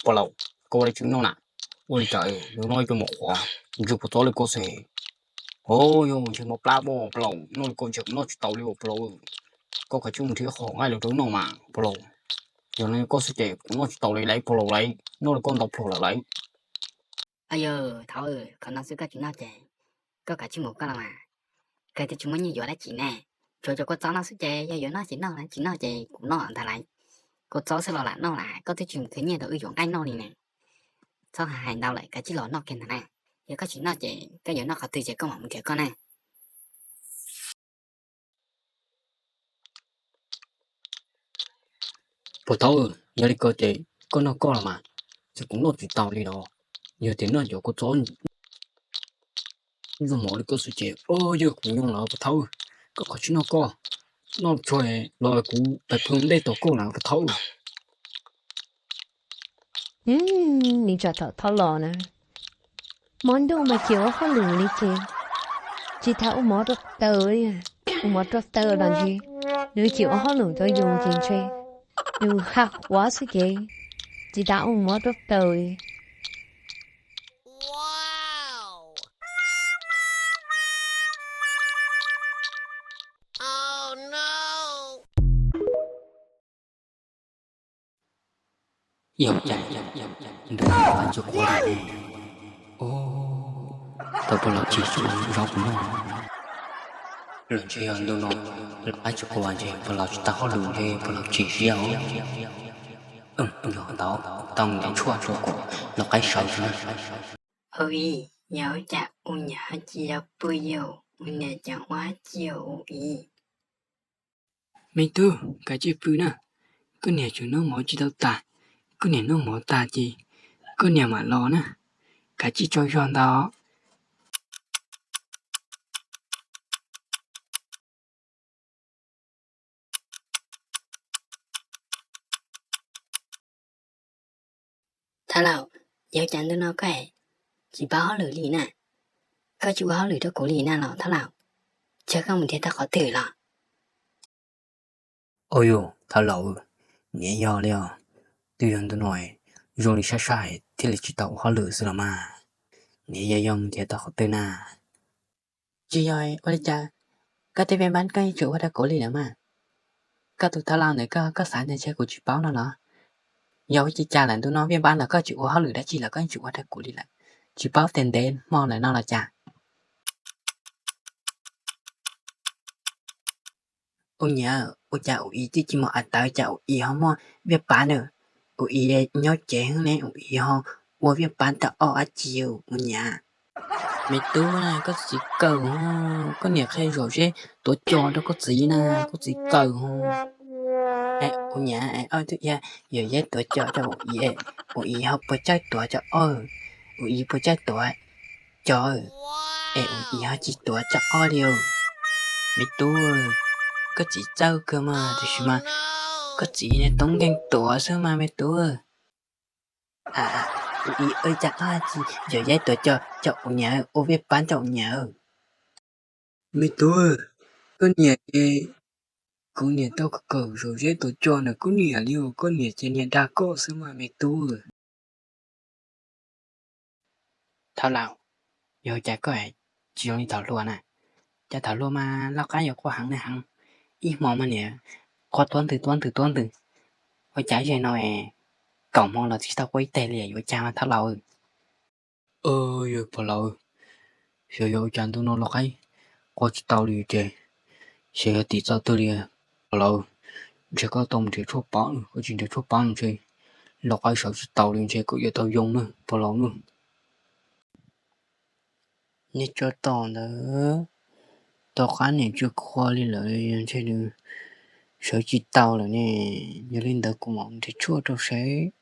Pog laus, koj ua li tseem noj na, ua li cas yuav noj ib pluag mov qhuav, ntshe puas txob li koj xwb. Ho yog ntshe mob plab pob, pog laus, noj li koj ntshe kuv noj tsis tau li os pog laus. Koj kav tsij mus nrhiav qhov nqaij los rau noj mas pog laus. Yog li koj xwb ces kuv noj tsis tau li lauj pog laus lauj, noj li koj ntau pluag lawm lauj. Yog thaum qhov no xwb koj tsis noj ces koj kav tsij mus koj los mas, koj twb tsis muaj nyiaj yuav dab tsi ne. Tsuas cov kua txob no xwb ces yog yuav noj ces noj, tsis noj ces kuv noj ntag lauj. Kua txob xwb los lam noj lawm, koj twb tsis mus khwv nyiaj rau wb yuav nqaij noj li ne. Txhob hais ntau lawm, kav tsij los noj kiag ntag na. Yog koj tsis noj ces koj yuav noj qhov twg ces koj mam mus nrhiav koj na. Puag thaub, yog li ko ces koj noj koj los mas, ces kuv noj tsis tau li los. Yog tias noj cov kua txob ntxuag mov li koj xwb ces, o, yog kuv nyob los puag thaub, koj qhov tsis noj koj, noj tsuag los kuv pais pw ntej tos koj na puag thaub. Nws tsam thaum thaub los na, hmo ntuj mas cia ua hauj lwm li ces tsis tas ua mov rau taws li, ua mov rau taws los ntshe nws cia ua hauj lwm rau yus ces ntshe yus ha quav xwb ces tsis tas ua mov rau taws li. Yog cas nrog pog laus tsis tshua zaub kuv noj? Los ntshe yog ntu no pog laus tsis quaj ntshe pog laus tsis tau hauj lwm ntshe pog laus tsis siab os. Yog ntawd tau mus ntes tshuaj rau kuv lau qaib sawv tso na. Ua li, yog ua cas ua niam tsis yog pw yus, ua niam cas ua tsis yus ua i. Me tub, kav tsij pw na, koj niam tseem noj mov tsis tau tas, koj niam noj mov tas ces koj niam mam los na, kav tsij tsaug zog ntau. Thab laus, yog cas ntu no koj tsis paub hauj lwm li na? Koj tsis ua hauj lwm rau kuv li na los thab laus? Tsam koj mus nrhiav tau qhov twg los? Ua yus thab laus, niam yog li os, twb yog ntu no zoo li sab sab thiaj li tsis tau ua hauj lwm xwb los mas. Niam yog yog mus nrhiav tau qhov twg na? Tsis yog ua li cas, koj tej peb npab koj yeej tsis ua rau kuv li lawm mas. Koj tus thab laus ntawd koj xav tias ntshe kuv tsis paub no los? Yog ua cas lawm ntu no peb npab los koj tsis ua hauj lwm dab tsi los koj yeej tsis ua rau kuv li lawm, tsis paub tias ntev hmo lawm no los cas? Ua niam, ua cas ua i twb tsis muaj av tawv cas ua i ho muaj viaj pab na? Ua i nyob cev ne ua i ho ua viaj pab tau ob dab tsi ua niam? Me tub na, koj txiv kawg, koj niam qhia zom zeb tuav cos rau koj txiv na, koj txiv kawg. Ua niam, ob tug ia, yog zeb tuav cos rau ua i, ua i ho puas tsaij tuav cov ob, ua i puas tsaij tuav cos, es ua i ho tsis tuav cov ob li. Me tub, koj txiv txawj kawg mas tiam sis mas koj txiv niag toob nkeeg tuav xwb mas me tub. Ua i ua cas ob tsi, yog zeb tuav cos, cov ua niam ua viaj pab cov ua niam. Me tub, koj niam es, kuv niam tau kawm zom zeb tuav cos ntawm koj niam li, koj niam ces niag dag koj xwb mas me tub. Thab laus, yog cas koj tsis zoo li thaum hluas na? Cas thaum hluas mas lau qaib yuav qua heev na heev, ib hmo mas niam qua tuab ntws tuab ntws tuab ntws, ua cas zaum no kaum hmo los tsis tau qua ib teg li, yuav cas mas thab laus? Yog pog laus, xyov yog ua cas ntu no lau qaib qua tsis tau li ces, xyov yog tim txoj twg li. Pog laus, ntshe koj tau mus nrhiav tshuaj pab, koj tsis nrhiav tshuaj pab ntshe lau qaib sawv tsis tau li, ntshe koj yuav tau yoo na pog laus na. Niag tsov tom ntawd, tom qab niam tsis qua li lawm ntshe nws sawv tsis tau lawm ne. Yog li ntawd kuv mam nrhiav tshuaj rau seb.